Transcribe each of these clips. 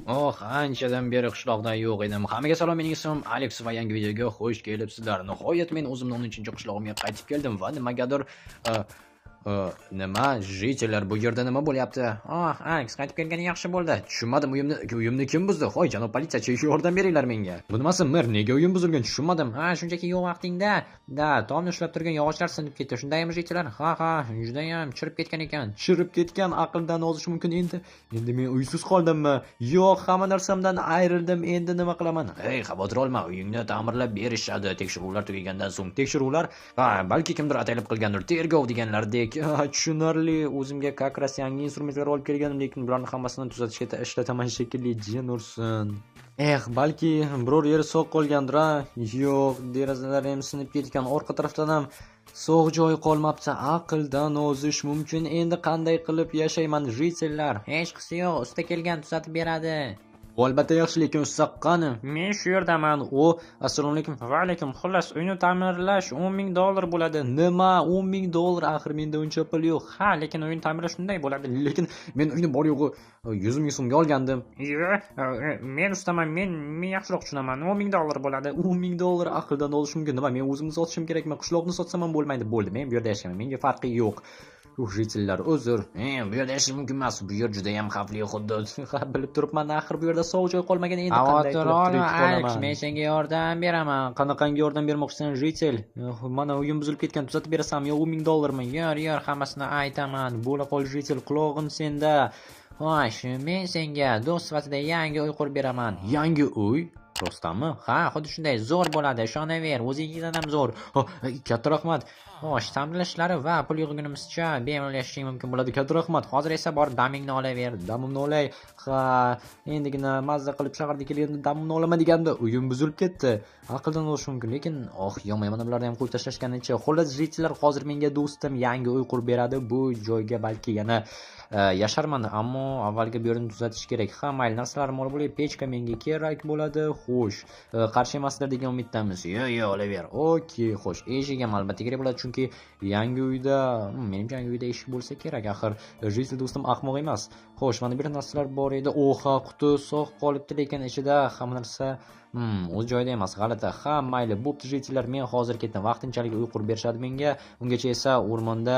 Oh, anchadan beri qishloqda yo'q edim. Hammaga salom, mening ismim Alex va yangi videoga xush kelibsizlar. Nihoyat men o'zimning 13-qishlog'imga qaytib keldim va nimagadir nima, житель lar, bu yerda nima bo'lyapti? Oh, Alex, qaytib kelganing yaxshi bo'ldi. Tushunmadim, uyimni kim buzdi? Hoy, janob politsiyachi, yordam beringlar menga. Bu nimasi, mer, nega uyim buzilgan? Tushunmadim. Ha, shunchaki yo'q vaqtingda. Da, tomni ushlab turgan yog'ochlar sinib ketdi. Shundaymi, житель lar? Ha, ha, judayam chirib ketgan ekan. Chirib ketgan, aqldan ozish mumkin endi. Endi men uysiz qoldimmi? Yo'q, hamma narsamdan ayrildim. Endi nima qilaman? Ey, xavotir olma, uyingni ta'mirlab berishadi. Tekshiruvlar tugagandan so'ng. Tekshiruvlar? Ha, balki kimdir ataylab qilgandir. Tergov deganlardek. Tushunarli, o'zimga как раз yangi instrumentlar olib kelganim, lekin bularni hammasini tuzatishga ishlataman shekilli, jin ursin. Eh, balki biror yeri sog' qolgandir, a? Yo'q, derazalar ham sinib ketgan, orqa tarafdan ham sog' joyi qolmabdi. Aqldan ozish mumkin. Endi qanday qilib yashayman, житель lar? Hech qisi yo'q, usta kelgan, tuzatib beradi. Bu albatta yaxshi, lekin usta qani? Men shu yerdaman. U, assalomu alaykum. Va alaykum. Xullas, uyni ta'mirlash $10,000 bo'ladi. Nima? $10,000? Axir menda uncha pul yo'q. Ha, lekin uyni ta'mirlash shunday bo'ladi. Lekin men uyni bor yo'g'i 100 000 so'mga olgandim. Yo'q, men ustaman, men yaxshiroq tushunaman. $10,000 bo'ladi. $10,000 aqldan ozish mumkin. Nima, men o'zimni sotishim kerakmi? Qishloqni sotsam ham bo'lmaydi. Bo'ldi, men bu yerda yashayman. Menga farqi yo'q. Житель lar, uzr. Bu yerda yashash mumkin emas. Bu yer juda ham xavfli xuddi. Ha, bilib turibman, axir bu yerda sog' joy qolmagan. Endi qanday qilib tirik qolaman? Men senga yordam beraman. Qanaqangi yordam bermoqchisan, житель? Mana uyim buzilib ketgan, tuzatib berasanmi yo $10,000mi? Yor, yor, hammasini aytaman. Bo'la qol, житель, qulog'im senda. Xo'sh, men senga do'st sifatida yangi uy qurib beraman. Yangi uy? Rostdanmi? Ha, xuddi shunday zo'r bo'ladi, ishonaver, o'zingizdan ham zo'r. Katta rahmat. Xo'sh, ta'mirlash ishlari va pul yig'gunimizcha bemalol yashashing mumkin bo'ladi. Katta rahmat. Hozir esa borib damingni olaver. Damimni olay. Ha, endigina mazza qilib shaharga kelganda damimni olaman deganda uyim buzilib ketdi. Aqldan ozish mumkin, lekin oh, yomon, mana bularni ham qo'yib tashlashganicha. Xullas, житель lar, hozir menga do'stim yangi uy qurib beradi. Bu joyga balki yana yasharman, ammo avvalgi bu yerni tuzatish kerak. Ha, mayli, narsalarim olib bo'lay. Pechka menga kerak bo'ladi. Xo'sh, qarshi emaslar degan umiddamiz. Yo'q, yo'q, olaver. Okey, xo'sh, eshik ham albatta kerak bo'ladi, chunki yangi uyda, menimcha yangi uyda eshik bo'lsa kerak. Axir житель do'stim ahmoq emas. Xo'sh, mana bir narsalar bor edi. Oha, quti sog' qolibdi, lekin ichida hamma narsa o'z joyida emas, g'alati. Ha, mayli, bo'pti, житель lar, men hozir ketdim. Vaqtinchalik uy qurib berishadi menga. Ungacha esa o'rmonda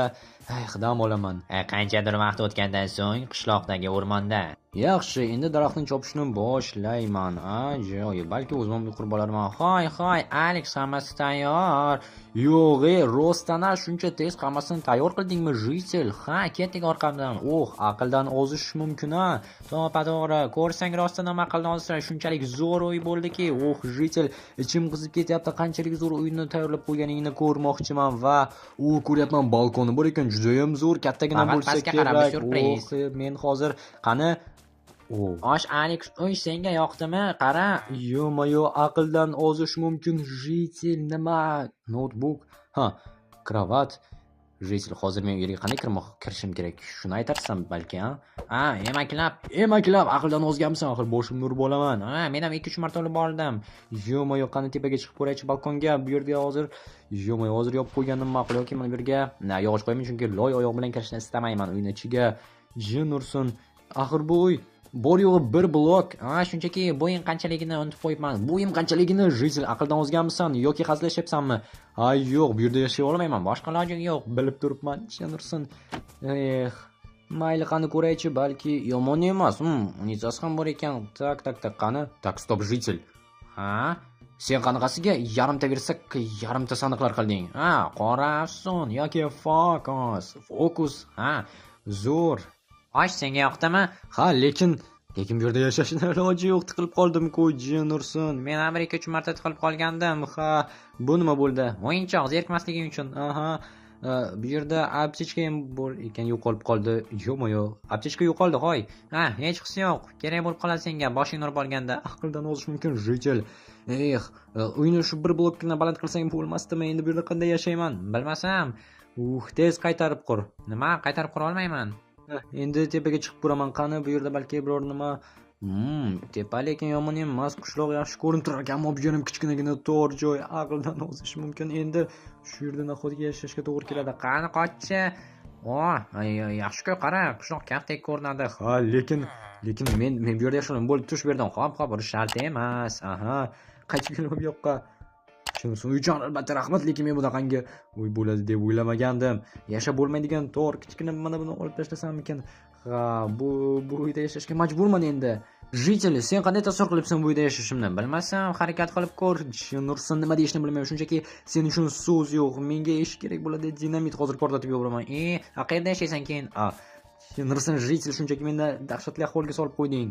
dam olaman. Qanchadir vaqt o'tgandan so'ng qishloqdagi o'rmonda. Yaxshi, endi daraxtni chopishni boshlayman. Ajoyib, balki o'zim ham uy qurib olarman. Hoy, hoy, Alex, hammasi tayyor. Yo'q, rostdan shuncha tez hammasini tayyor qildingmi, житель? Ha, ketdik orqamdan. Oh, aqldan ozish mumkin a. To'g'ri, ko'rsang rostdan ham aqldan ozsa, shunchalik zo'r uy bo'ldiki. Oh, житель, ichim qizib ketyapti. Qanchalik zo'r uyni tayyorlab qo'yganingni ko'rmoqchiman va u ko'ryapman, balkoni bor ekan, juda ham zo'r, kattagina bo'lsa kerak. Oh, men hozir qani Osh, Alex, uy senga yoqdimi? Qara. Yo-moyo, aqldan ozish mumkin, житель, nima? Notebook, ha, kravat. Житель, hozir men u yerga qanday kirishim kerak? Shuni aytarsan balki, ha? Ha, emaklab, emaklab, aqldan ozganmisan, axir boshimni urib olaman. Ha, men ham 2-3 marta olib bordim. Yo-moyo, qani tepaga chiqib ko'raychi balkonga. Bu yerga hozir, yo-moyo, hozir yopib qo'yganim ma'qul yoki mana bu yerga yog'och qo'ymayman, chunki loy oyoq bilan kirishni istamayman uyni ichiga. Jin ursin. Axir bu uy bor yo'g'i bir blok. Ha, shunchaki bo'ying qanchaligini unutib qo'yibman. Bo'yim qanchaligini, житель, aqldan ozganmisan yoki hazillashyapsanmi? Ha, yo'q, bu yerda yashay olmayman. Boshqa ilojim yo'q, bilib turibman. Jin ursin. Eh, mayli, qani ko'raychi, balki yomon emas. Unitaz ham bor ekan. Так, так, так, qani? Так, стоп, житель. Ha? Sen qanaqasiga yarimta versak, yarimta sandiqlar qilding? Ha, qora afsun yoki fokus. Fokus, ha, zo'r. Osh, senga yoqdimi? Ha, lekin bu yerda yashashni iloji yo'q, tiqilib qoldim-ku, jin ursin. Men ham 2-3 marta tiqilib qolgandim. Ha, bu nima bo'ldi? O'yinchoq, zerikmasliging uchun. Aha. Bu yerda aptechka ham bor ekan, yo'qolib qoldi. Yo'q-yo'q, aptechka yo'qoldi, hoy. Ha, hech qisi yo'q. Kerak bo'lib qoladi senga, boshingni urib olganda. Aqldan ozish mumkin, житель. Eh, uyni shu bir blokni baland qilsang bo'lmasdimi? Endi bu yerda qanday yashayman? Bilmasam. Tez qaytarib qur. Nima? Qaytarib qura olmayman. Endi tepaga chiqib ko'raman. Qani bu yerda balki biror nima. Tepa lekin yomon emas, qishloq yaxshi ko'rinib turar ekan, ammo bu yerim kichkinagina tor joy, aqldan ozish mumkin. Endi shu yerda nahotki yashashga to'g'ri keladi. Qani qochchi. O, yaxshi-ku, qara, qishloq kaftdek ko'rinadi. Ha, lekin men bu yerda yashayman. Bo'ldi, tush bu yerdan. Hop, hop, urish shart emas. Aha, qaytib kelaman bu yoqqa. Shunisi uchun albatta rahmat, lekin men bunaqangi uy bo'ladi deb o'ylamagandim. Yashab bo'lmaydigan tor, kichkina mana buni olib tashlasammikin? Ha, bu uyda yashashga majburman endi. Житель, sen qanday tasavvur qilibsan bu uyda yashashimni? Bilmasam, harakat qilib ko'r. Nursin, nima deyishni bilmayman. Shunchaki sen uchun so'z yo'q. Menga eshik kerak bo'ladi, dinamit hozir portlatib yuboraman. Qayerda yashaysan keyin? Nursin, житель, shunchaki meni dahshatli ahvolga solib qo'yding.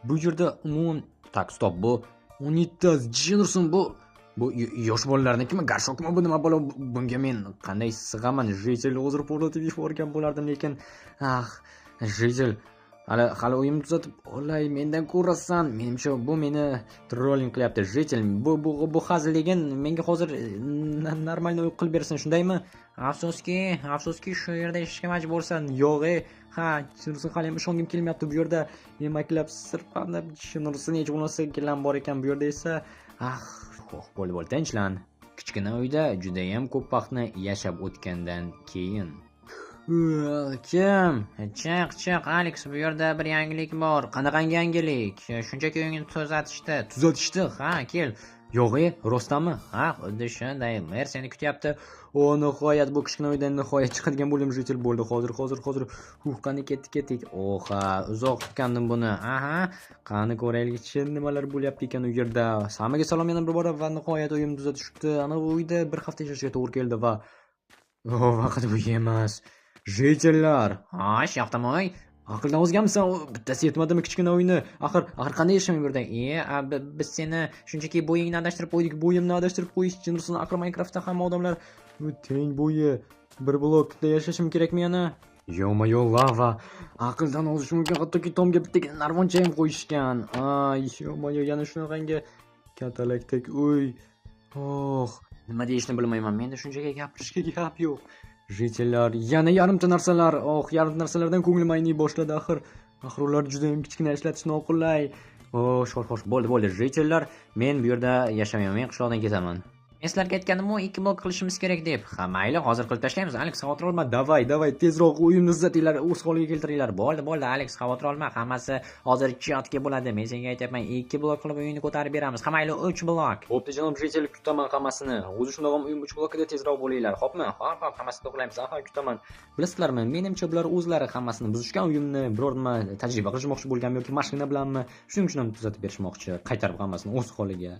Bu yerda umuman tak, stop, bu unitaz, Nursin, bu yosh bolalarnikimi, garshokmi, bu nima bola? Bunga men qanday sig'aman? Житель, hozir portlatib yuborgan bo'lardim, lekin житель, hali uyimni tuzatib olay, mendan ko'rasan. Menimcha bu meni trolling qilyapti. Житель, bu hazil degan, menga hozir normalniy uy qilib bersin, shundaymi? Afsuski shu yerda yashashga majbursan. Yo'q, ha, Nursin, hali ham ishongim kelmayapti. Bu yerda emaklab sirpanib, Nursin, hech bo'lmasa gilam bor ekan, bu yerda esa bo'ldi, tinchlan. Kichkina uyda juda ham ko'p vaqtni yashab o'tgandan keyin. Kim? Chiq, Alex, bu yerda bir yangilik bor. Qanaqangi yangilik? Shunchaki uyingni tuzatishdi. Tuzatishdi? Ha, kel. Yo'q, rostdanmi? Ha, xuddi shunday. Mer seni kutyapti. O, nihoyat bu kichkina uydan nihoyat chiqadigan bo'ldim, житель, bo'ldi. Hozir. Qani ketdik. Oha, uzoq kutgandim buni. Aha, qani ko'raylikchi nimalar bo'lyapti ekan u yerda. Hammaga salom yana bir bora va nihoyat uyim tuzatishibdi. Ana u uyda bir hafta yashashga to'g'ri keldi va vaqt bu emas. Жительlar, ha, yoqdimi? Aqldan ozganmisan? Bittasi yetmadimi kichkina uyni? Axir qanday yashayman bu yerda? Biz seni shunchaki bo'yingni adashtirib qo'ydik. Bo'yimni adashtirib qo'yish, Nursin, axir Minecraftda hamma odamlar teng bo'yi bir blokda yashashim kerakmi yana? Yo-mayo, lava. Aqldan ozish mumkin, hattoki tomga bittagina narvoncha ham qo'yishgan. Ay, yo-mayo, yana shunaqangi katalakdek uy. Oh, nima deyishni bilmayman. Menda shunchaki gapirishga gap yo'q. Жительlar, yana yarimta narsalar. Oh, yarimta narsalardan ko'nglim ayniy boshladi axir. Axir ular juda ham kichkina, ishlatish noqulay. Xo'sh, bo'ldi, жительlar, men bu yerda yashamayman, men qishloqdan ketaman. Men sizlarga aytganim-ku, 2 blok qilishimiz kerak deb. Ha, mayli, hozir qilib tashlaymiz. Alex, xavotir olma. Davay, tezroq uyimni tuzatinglar, o'z holiga keltiringlar. Bo'ldi, Alex, xavotir olma. Hammasi hozir chotga bo'ladi. Men senga aytyapman, 2 blok qilib uyingni ko'tarib beramiz. Ha, mayli, 3 blok. Bo'pti, janob житель, kutaman hammasini. O'zi shundoq ham uyim 3 blokida, tezroq bo'linglar. Xo'pmi? Hop, hammasini to'g'rilaymiz. Aha, kutaman. Bilasizlarmi, menimcha bular o'zlari hammasini buzishgan, uyimni biror nima tajriba qilishmoqchi bo'lganmi yoki mashina bilanmi? Shuning uchun ham tuzatib berishmoqchi, qaytarib hammasini o'z holiga.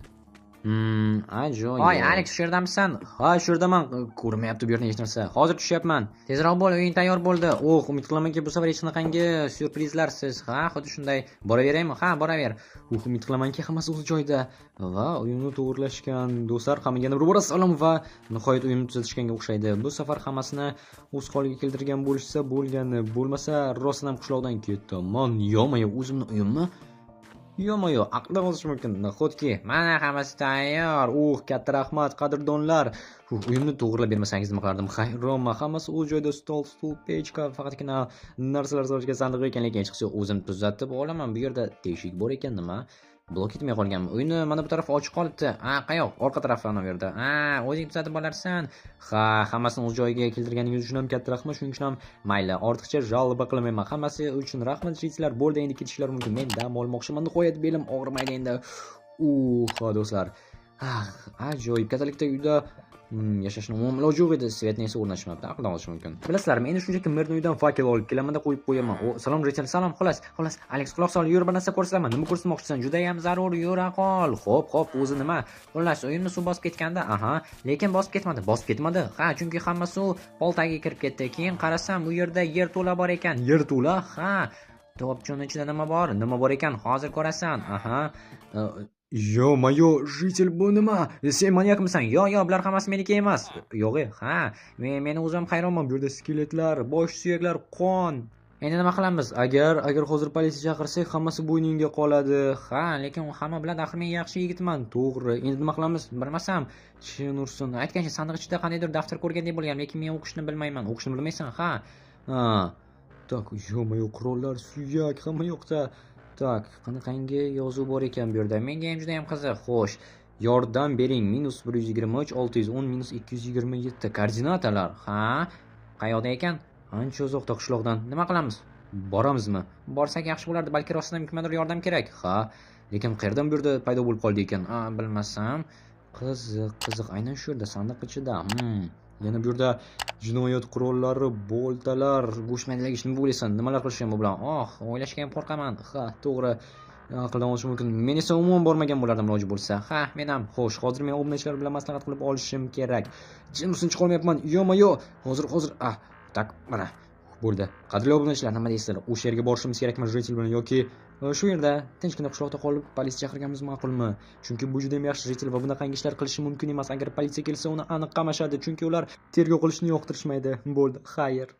Ajoyib. Oy, Alex, shu yerdamisan? Ha, shu yerdaman. Ko'rinmayapti bu yerda hech narsa. Hozir tushyapman. Tezroq bo'l, uying tayyor bo'ldi. Oh, umid qilamanki bu safar hech qanaqangi syurprizlarsiz. Ha, xuddi shunday. Boraveraymi? Ha, boraver. Umid qilamanki hammasi o'z joyida va uyimni to'g'rilashgan. Do'stlar, hammaga yana bir bora salom va nihoyat uyimni tuzatishganga o'xshaydi. Bu safar hammasini o'z holiga keltirgan bo'lishsa bo'lgani, bo'lmasa rostdan ham qishloqdan ketaman. Yo'q, o'zimni uyimni Yo'q, aqldan ozish mumkin. Nahotki, mana hammasi tayyor. Katta rahmat, qadrdonlar. Uyimni to'g'rilab bermasangiz nima qilardim? Hayronman. Hammasi o'z joyida, stol, stul, pechka, faqatgina narsalar solishga sandiq ekan, lekin hech qisi o'zim tuzatib olaman. Bu yerda teshik bor ekan, nima? Blok etmay qolganmi? Uyni mana bu tarafi ochiq qolibdi. Qayoq? Orqa tarafi ana bu yerda. O'zing tuzatib olarsan. Ha, hammasini o'z joyiga keltirganingiz uchun ham katta rahmat. Shuning uchun ham mayli, ortiqcha жалоба qilmayman. Hammasi uchun rahmat, жительlar. Bo'ldi, endi ketishlar mumkin. Men dam olmoqchiman. Nihoyat belim og'rimaydi endi. Ha, do'stlar. Ajoyib. Katalikda uyda yashashni umuman iloji yo'q edi. Svetni esa o'rnatishmabdi, aqldan ozish mumkin. Bilasizlarmi, endi shunchaki merni uydan fakel olib kelamanda qo'yib qo'yaman. O, salom житель, salom. Xullas, Alex, quloq sol, yur, bir narsa ko'rsataman. Nima ko'rsatmoqchisan? Juda ham zarur, yura qol. Xo'p, o'zi nima? Xullas, uyimni suv bosib ketganda, aha, lekin bosib ketmadi. Ha, chunki hamma suv pol tagiga kirib ketdi. Keyin qarasam, u yerda yer to'la bor ekan. Yer to'la? Ha. Topchuni ichida nima bor? Nima bor ekan? Hozir ko'rasan. Aha. Yo-mayo, житель, bu nima? Sen manyakmisan? Yo, bular hammasi meniki emas. Yo'q, ha, meni o'zim hayronman. Bu yerda skeletlar, bosh suyaklar, qon. Endi nima qilamiz? Agar hozir politsiya chaqirsak, hammasi bo'yningga qoladi. Ha, lekin u hamma biladi, axir men yaxshi yigitman. To'g'ri. Endi nima qilamiz? Bilmasam. Chin ursin. Aytgancha, sandiq ichida qandaydir daftar ko'rgandek bo'lgan, lekin men o'qishni bilmayman. O'qishni bilmaysan, ha? Ha. Tak, yo-mayo, qurollar, suyak, hamma yo'qda. Tak, qanaqangi yozuv bor ekan bu yerda? Menga ham juda ham qiziq. Xo'sh, yordam bering. -123 610 -227 koordinatalar. Ha, qayoqda ekan? Ancha uzoqda qishloqdan. Nima qilamiz? Boramizmi? Borsak yaxshi bo'lardi, balki rostdan ham kimgadir yordam kerak. Ha, lekin qayerdan bu yerda paydo bo'lib qoldi ekan? A, bilmasam. Qiziq, qiziq, aynan shu yerda sandiq ichida. Yana bu yerda jinoyat qurollari, boltalar, go'sht maydalagich, nima o'ylaysan? Nimalar qilishgan bu bilan? Oh, o'ylashga ham qo'rqaman. Ha, to'g'ri. Aqldan olishi mumkin. Men esa umuman bormagan bo'lardim iloji bo'lsa. Ha, men ham. Xo'sh, hozir men obunachilar bilan maslahat qilib olishim kerak. Jim chiqa olmayapman. Yo-ma-yo. Hozir, hozir. Ah, так, mana. Bo'ldi. Qadrli obunachilar, nima deysizlar? O'sha yerga borishimiz kerakmi житель bilan yoki shu yerda tinchgina qishloqda qolib politsiya chaqirganimiz ma'qulmi? Chunki bu juda ham yaxshi житель va bunaqangi ishlar qilishi mumkin emas. Agar politsiya kelsa, uni aniq qamashadi, chunki ular tergov qilishni yoqtirishmaydi. Bo'ldi, xayr.